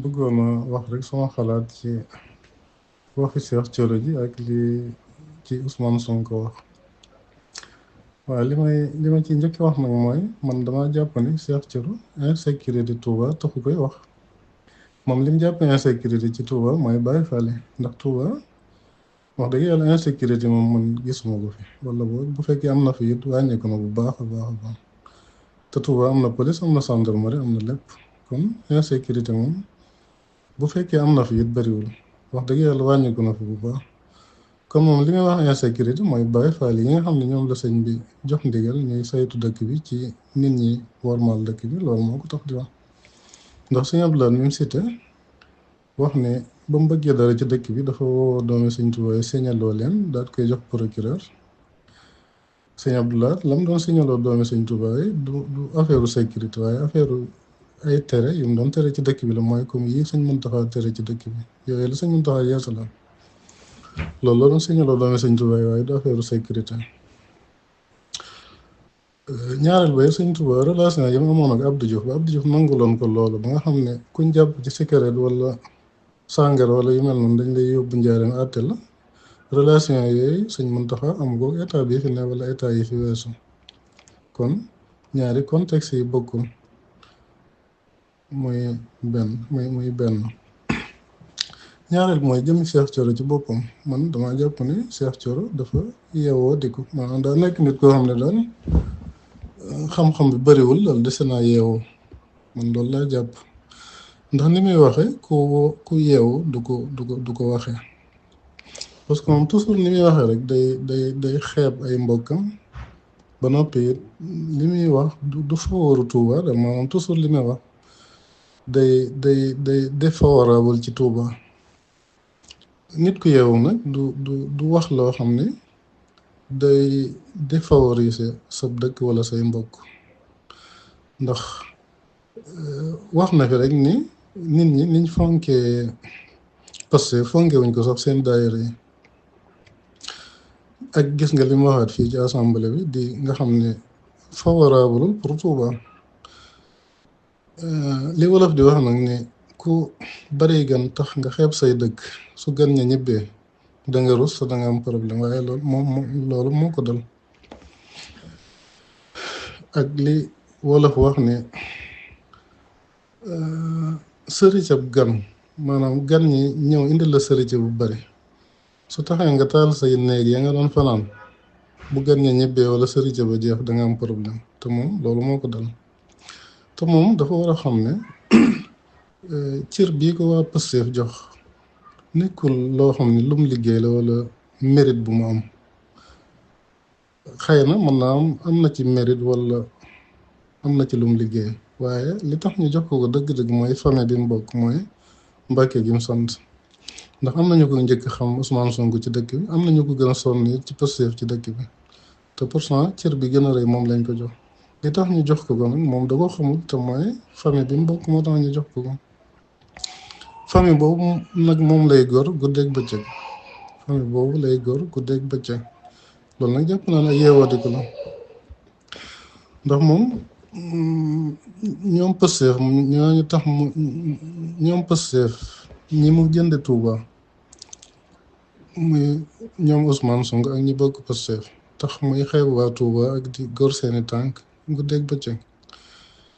bëggoon a wax rek sama xalaat ci waxi Cheikh Thioro ji ak li ci Ousmane Sonko wax. waaw li ma ci njëkk wax nag mooy man dama jàpp ni Cheikh Thioro insécurité Touba taxu koy wax. moom li mu jàpp insécurité ci Touba mooy Baye Fall ndax Touba wax dëgg yàlla insécurité moom man gisuma ko fi wala bu fekkee am na fi it wàññeeku na bu baax a baax a baax te Touba am na police am na gendarmerie am na lépp kon insécurité moom bu fekkee am na fi it bëriwul wax dëgg yàlla wàññeeku na fi bu baax. kon moom li nga wax insécurité mooy Baye Fall yi nga xam ne ñoom la sëñ bi jox ndigal ñuy saytu dëkk bi ci nit ñi wormaal dëkk bi loolu moo ko tax di wax ndax sëñ Abdoulaye mi mu cité wax ne ba mu bëggee dara ci dëkk bi dafa woo doomi sëñ Tuubaa yi signaloo leen daal koy jox procureur sëñ Abdoulaye la mu doon signaloo doomi sëñ Tuubaa yi du affaire sécurité waaye affaire ay tere yu mu doon tere ci dëkk bi la mooy comme yi sëñ Muntaxa tere ci dëkk bi yooyu la sëñ Muntaxa yeesala loolu la doon signaloo doomi sëñ Tuubaa yi waaye du affaire sécurité. ñaareel ba sëñ Tuubaa relation yi mu amoon ak Abdou Diouf ba Abdou Diouf nanguloon ko loolu ba nga xam ne kuñ jàpp ci cigarette wala sàngara wala yu mel noonu dañ lay yóbbu njaareem àtte la relation yooyu sëñ Muntaxa am ko état bi fi ne wala état yi fi weesu kon ñaari contexte yi bokkul muy benn ñaareel mooy jëmi Cheikh Thioro ci boppam man dama jàpp ne Cheikh Thioro dafa yeewoo diku maanaam daa nekk nit koo xam ne daal xam-xam bi bëriwul loolu dese naa yeewu man loolu laa jàpp ndax ni muy waxe ku yeewu du ko waxe parce que moom toujours ni muy waxee rek day xeeb ay mbokkam ba noppi li muy wax du fawaru Touba da maanaam toujours li muy wax day défavorable ci Touba nit ku yeewu nag du wax loo xam ne day défavoriser sa dëkk wala say mbokk ndax wax na fi rek ni nit ñi niñ fonkee parce que fonke wuñ ko sax seen daayira yi ak gis nga li mu waxaat fii ci assemblée bi di nga xam ne favorable pour Touba li wolof di wax nag ne ku bari gan tax nga xeeb say dëkk su gan ña ñibbee da nga rus te da nga am problème waaye loolu moo ko dal ak li wolof wax ne sëricab gan maanaam gan ñi ñëw indi la sërica bu bari su taxee nga taal say néeg ya nga doon fanaan bu gan ña ñibbee wala sërica ba jeex da nga am problème te moom loolu moo ko dal te moom dafa war a xam ne cër bii ko waa Pastef jox nekkul loo xam ne lu mu liggéey la wala mérite bu mu am xëy na mën naa am na ci mérite wala am na ci lu mu liggéey waaye li tax ñu jox ko dëgg-dëgg mooy famille bi mu bokk mooy Mbàkke gi mu sant ndax am nañu ko njëkk xam Ousmane Sonko ci dëkk bi am nañu ko gën a sonn it ci Pastef ci dëkk bi te pourtant cër bi gën a rëy moom lañ ko jox li tax ñu jox ko nag moom da ko xamul te mooy famille bi mu bokk moo tax ñu jox ko famille boobu nag moom lay gor guddeeg bëccëg famille boobu lay gor guddeeg bëccëg loolu nag jàpp naa ne yeewoo ko la ndax moom ñoom Pastef ñooñu tax mu ñoom Pastef ñi mu jënde Touba muy ñoom Ousmane Sonko ak ñi bokk Pastef tax muy xeeb waa Touba ak di gor seeni tànk guddeeg bëccëg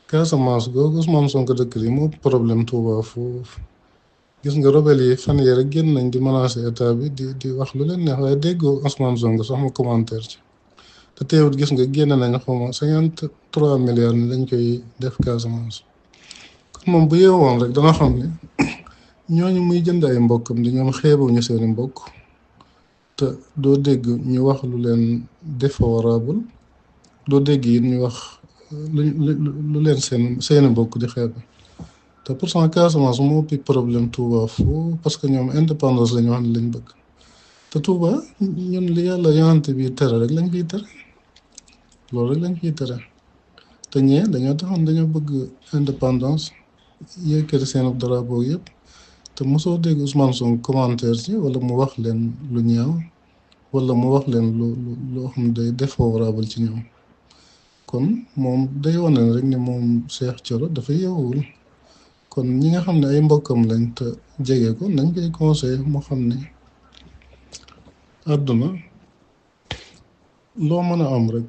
Casamance googu Ousmane Sonko dëkk li moo problème Touba foofu gis nga rebelle yi fan yii rek génn nañ di menacer état bi di wax lu leen neex waaye déggoo Ousmane Sonko sax mu commentaire ci te teewut gis nga génn nañ xawma 53 milliards ni lañ koy def Casamance kon moom bu yeewoon rek dana xam ne ñooñu muy jënd ay mbokkam di ñoom xeebuñu seeni mbokk te doo dégg ñu wax lu leen défavorable doo dégg it ñu wax lu leen seeni mbokk di xeebe te pourtant Casamance moo ëpp problème Touba foofu parce que ñoom indépendance la ñu wax ne lañ bëgg te Touba ñun li yàlla yonante bi tere rek lañ fiy tere loolu rek lañ fiy tere te ñee dañoo taxoon dañoo bëgg indépendance yëkkati seen drapeau yëpp te mosoo dégg Ousmane Sonko commentaire ci wala mu wax leen lu ñaaw wala mu wax leen loo xam ne day défavorable ci ñoom kon moom day wane rek ne moom Cheikh Thioro dafa yeewul kon ñi nga xam ne ay mbokkam lañ te jege ko nañ koy conseil mu xam ne àdduna loo mën a am rek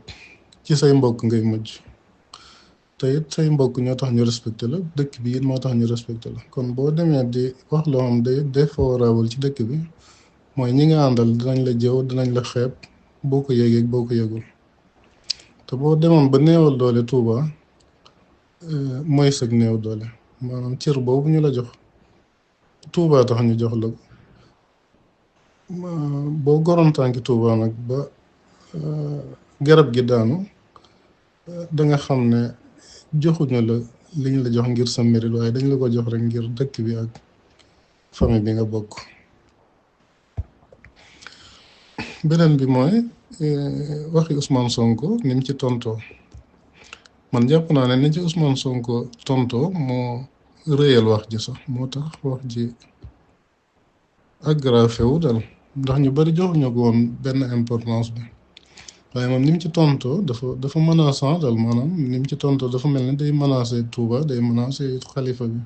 ci say mbokk ngay mujj te it say mbokk ñoo tax ñu respecté la dëkk bi it moo tax ñu respecté la kon boo demee di wax loo xam day défavorable ci dëkk bi mooy ñi nga àndal dinañ la jëw dinañ la xeeb boo ko yëgee boo ko yëgul te boo demoon ba néewal doole Tuuba mooy sag néew doole maanaam cër boobu ñu la jox Tuuba tax ñu jox la boo goroon tànki Tuuba nag ba garab gi daanu da nga xam ne joxuñu la liñ la jox ngir sa mérite waaye dañ la ko jox rek ngir dëkk bi ak famille bi nga bokk. beneen bi mooy waxi Ousmane Sonko ni mu ci tontoo man jàpp naa ne ni ci Ousmane Sonko tontoo moo rëyal wax ji sax moo tax wax ji aggravé wu dal ndax ñu bari joxuñu ko woon benn importance bi waaye moom ni mu ci tontoo dafa menaçant dal maanaam ni mu ci tontoo dafa mel ni day menacé Touba day menacé xalifa bi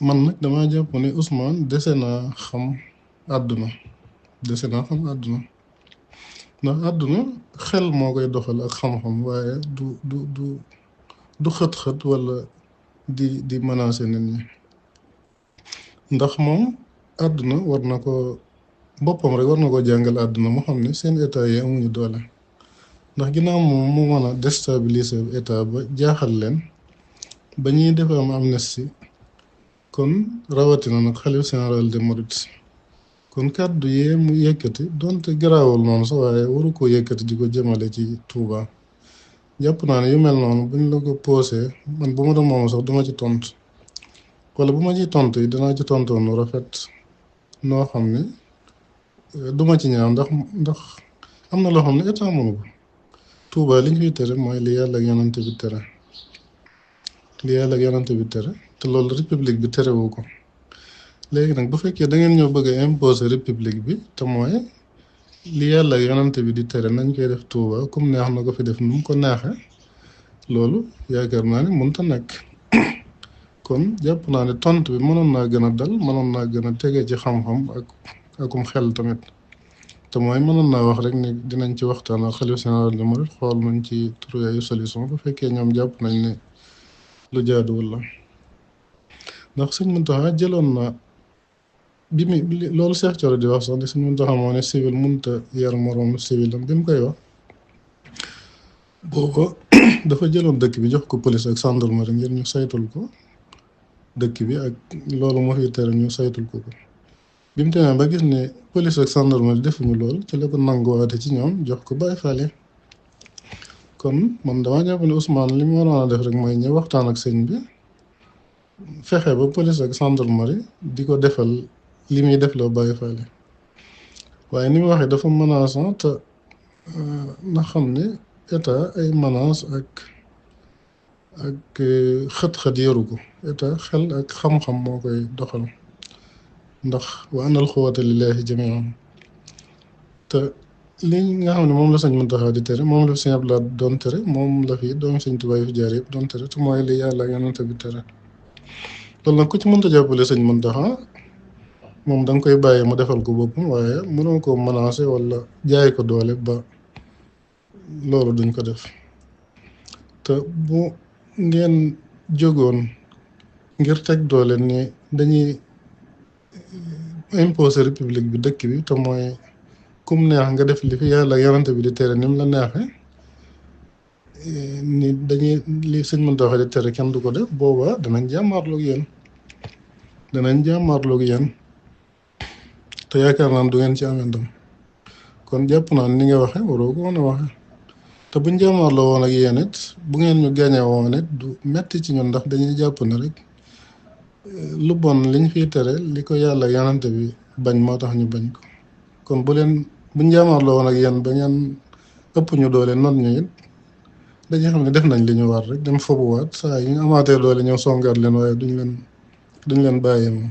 man nag damaa jàpp ne Ousmane dese naa xam àdduna ndax àdduna xel moo koy doxal ak xam-xam waaye du xët-xët wala di menacer nit ñi ndax moom àdduna war na ko boppam rek war na ko jàngal àdduna mu xam ne seen état yi amuñu doole ndax ginnaaw moom mu mën a déstabiliser état ba jaaxal leen ba ñuy def am amnistie kon rawatina nag xalif général des mourides kon kàddu yee mu yëkkati donte garaawul noonu sax waaye waru ko yëkkati di ko jëmale ci Touba jàpp naa ne yu mel noonu buñ la ko posé man bu ma doon moom sax duma ci tontu wala bu ma ciy tontu yi danaa ci tontoon nu rafet noo xam ne duma ci ñaaw ndax am na loo xam ne état mënu ko Touba li ñu fiy tere mooy li yàlla ak yonante bi tere te loolu république bi terewu ko léegi nag bu fekkee da ngeen ñoo bëgg a imposer république bi te mooy li yàlla ak yonante bi di tere nañ koy def Touba comme neex na ko fi def nu mu ko neexe loolu yaakaar naa ne mënta nekk kon jàpp naa ne tontu bi mënoon naa gën a dal mënoon naa gën a tege ci xam-xam akum xel tamit te mooy mënoon naa wax rek ni dinañ ci waxtaan ak xalifa général des mourides xool nañ ci trouver ay solution bu fekkee ñoom jàpp nañ ne lu jaaduwul la ndax Sëñ Muntaxa jëloon na bi mu loolu Cheikh Thioro di wax sax di Sëñ Muntaxa moo ne civil mënta yar moroom civilam bi mu koy wax booba dafa jëloon dëkk bi jox ko police ak gendarmerie ngir ñu saytul ko dëkk bi ak loolu moo fi tere ñu saytul ko bi mu demee ba gis ne police ak gendarmerie defuñu lool ci la ko nanguwaate ci ñoom jox ko Baay Faal yi kon man dama jàpp ne Ousmane li mu waroon a def rek mooy ñëw waxtaan ak sëñ bi fexe ba police ak gendarmerie di ko defal li muy def loo Baay Faal yi waaye ni mu waxee dafa menaçant te na xam ne état ay menace ak xët-xët yoru ko état xel ak xam-xam moo koy doxal ndax wa anal quwwata lillahi jamian te li nga xam ne moom la Sëñ Muntaxa di tere moom la fi Sëñ Abdu Lahat doon tere moom la fi doomu Sëñ Tuubaa yi fi jaar yëpp doon tere te mooy li yàlla ak yonent bi tere loolu nag ku ci mënta jàppale Sëñ Muntaxa moom da nga koy bàyyi mu defal ko boppam waaye mënoo ko menacé wala jaay ko doole ba loolu duñ ko def te bu ngeen jógoon ngir teg doole ni dañuy imposer république bi dëkk bi te mooy kum neex nga def li fi yàlla yonante bi di tere ni mu la neexe ni dañuy li Sëñ Muntaxa di tere kenn du ko def booba danañ jàmmaarloog yéen te yaakaar naa du ngeen ci amee ndam kon jàpp naa ni nga waxe waroo ko woon a waxe te buñ jàmmaarloo woon ak yéen it bu ngeen ñu gañe woon it du metti ci ñun ndax dañuy jàpp ne rek lu bon liñ fiy tere li ko yàlla yonante bi bañ moo tax ñu bañ ko kon buñ jàmmaarloo woon ak yéen ba ngeen ëpp ñu doole not ñu it dañuy xam ne def nañ li ñu war rek dem fobuwaat saa yi ñu amaatee doole ñëw songaat leen waaye duñ leen bàyyi moom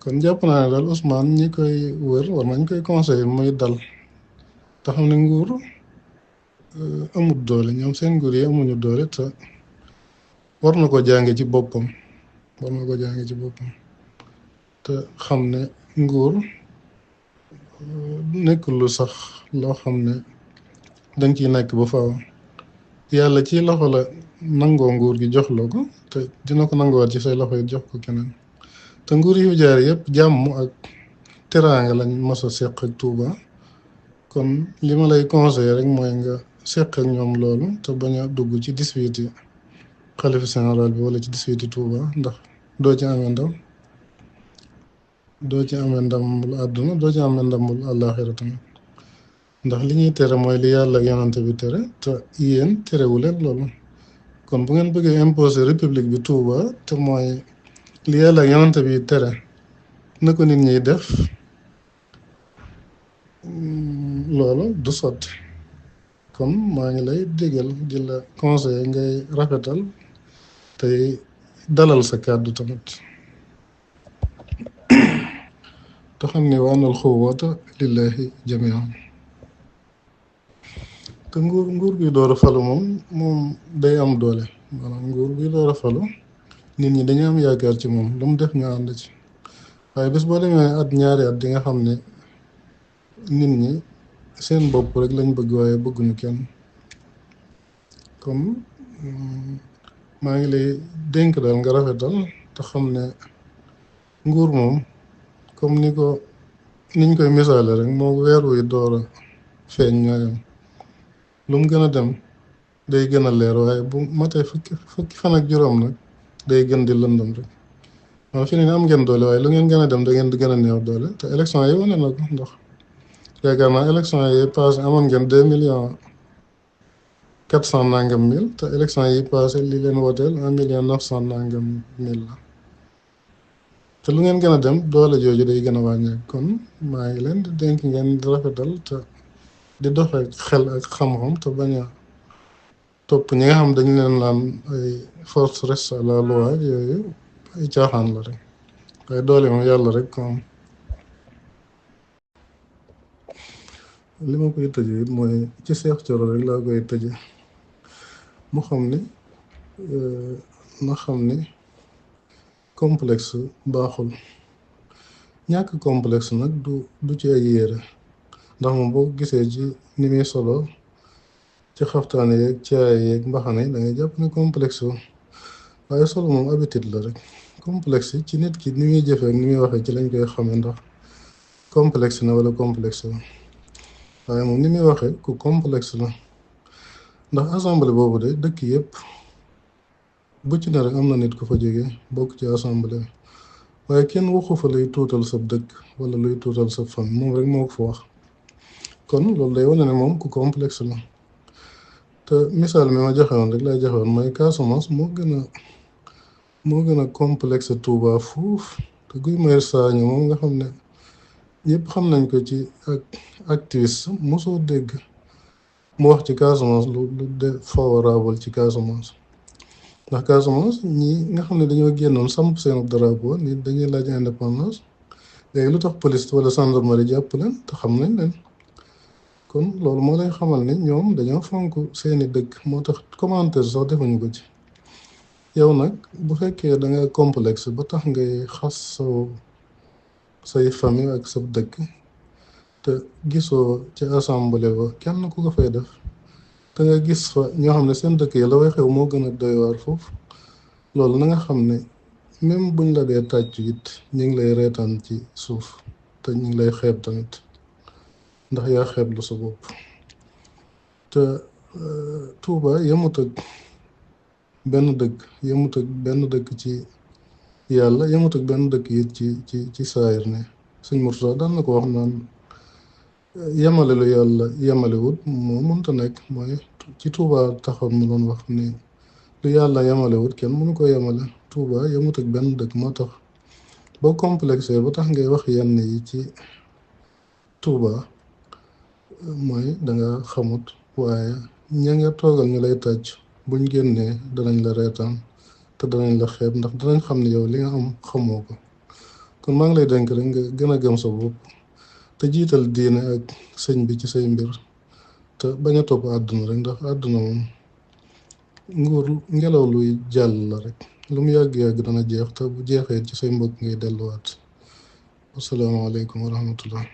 kon jàpp naa ne daal Ousmane ñi koy wër war nañ koy conseiller muy dal te xam ne nguur amut doole ñoom seen nguur yi amuñu doole te war na ko jànge ci boppam war na ko jànge ci boppam te xam ne nguur nekkul lu sax loo xam ne danga ciy nekk ba faaw. yàlla ci loxo la nangoo nguur gi jox la ko te dina ko nanguwaat ci say loxo yi jox ko keneen te nguur yu jaar yëpp jàmm ak teraanga lañ mos a seq ak Touba. kon li ma lay conseiller rek mooy nga seq ak ñoom loolu te bañ a dugg ci dispute xalifa général bi wala ci dispute Touba ndax doo ci amee ndam doo ci amee ndamul àdduna doo ci amee ndamul àllaaxira tamit ndax li ñuy tere mooy li yàlla ak yonante bi tere te yéen terewu leen loolu. kon bu ngeen bëggee imposer république bi Touba te mooy li yàlla ak yonante bi tere na ko nit ñiy def loolu du sotti. kon maa ngi lay digal di la conseiller ngay rafetal tey dalal sa kàddu tamit te xam ne wa anal xuwwata lillahi jamian. te nguur bi door a falu moom day am doole maanaam nguur bi door a falu nit ñi dañu am yaakaar ci moom lu mu def ñu ànd ci waaye bés boo demee at ñaari at di nga xam ne nit ñi seen bopp rek lañ bëgg waaye bëgguñu kenn. comme maa ngi lay dénk daal nga rafetal te xam ne nguur moom comme niñ koy misaale rek moo weer wi door a feeñ ñooyam lu mu gën a dem day gën a leer waaye bu matee fukki fan ak juróom nag day gën di lëndëm rek waaw fi ne am ngeen doole waaye lu ngeen gën a dem da ngeen di gën a néew doole te élection yi wane na ko ndax yaakaar naa élection yi passé amoon ngeen 2,400,000 nangam mille te élection yi passé li leen woteel 1,900,000 nangam mille la te lu ngeen gën a dem doole jooju day gën a wàññeeku kon maa ngi leen di dénk ngeen di rafetal te di doxe xel ak xam-xam te bañ a topp ñi nga xam dañu leen naan ay force reste à la loi yooyu ay caaxaan la rek waaye doole moom yàlla rek ko am. li ma koy tëje it mooy ci Cheikh Thioro rek laa koy tëje mu xam ne na xam ne complexe baaxul. ñàkk complexe nag du ci ay yére ndax moom boo gisee ci ni muy solo ci xaftaane yeeg caaya yeeg mbaxane da ngay jàpp ne complexe waaye solo moom habitude la rek. complexe ci nit ki ni muy jëfee ak ni muy waxee ci lañ koy xamee ndax complexe na wala complexe la waaye moom ni muy waxee ku complexe la ndax assemblée boobu de dëkk yëpp bu ci ne rek am na nit ku fa jógee bokk ci assemblée waaye kenn waxu fa luy tuutal sa dëkk wala luy tuutal sa famille moom rek moo ko fa wax. kon loolu day wane ne moom ku complexe la te misaal mi ma joxe woon rek lay joxe woon mooy Casamance moo gën a complexe Touba fuuf te Guy Marius Sagna moom nga xam ne ñëpp xam nañ ko ci ak activiste mosoo dégg mu wax ci Casamance lu de favorable ci Casamance ndax Casamance ñi nga xam ne dañoo génnoon samp seen drapeau ni dañuy laaj indépendance léegi lu tax police wala gendarmerie jàpp leen te xam nañ leen. kon loolu moo lay xamal ne ñoom dañoo fonk seeni dëkk moo tax commentaire sax defuñu ko ci. yow nag bu fekkee da nga complexe ba tax ngay xas say famille ak sa dëkk te gisoo ci assemblée ba kenn ku ko fay def te nga gis fa ñoo xam ne seen dëkk yi la way xew moo gën a doy waar foofu loolu na nga xam ne même buñ la dee tàccu it ñu ngi lay reetaan ci suuf te ñu ngi lay xeeb tamit ndax yaa xeeblu sa bopp. te Touba yemut ak benn dëkk ci yàlla yemut ak benn dëkk it ci saayir ne Sëñ Murtada daan na ko wax naan yemale lu yàlla yemalewut moo mënta nekk mooy ci Touba taxoon mu doon wax ni lu yàlla yemalewut kenn mënu ko yemale. Touba yemut ak benn dëkk moo tax boo complexé ba tax ngay wax yenn yi ci Touba mooy danga xamut waaye ña nga toogal ñu lay tàcc buñ génnee danañ la reetaan te danañ la xeeb ndax danañ xam ne yow li nga am xamoo ko. kon maa ngi lay dénk rek nga gën a gëm sa bopp te jiital diine ak sëñ bi ci say mbir te bañ a topp àdduna rek ndax àdduna moom nguur ngelaw luy jàll la rek lu mu yàgg-yàgg dana jeex te bu jeexee ci say mbokk ngay delluwaat. Asalaamaaleykum wa rahmatullah.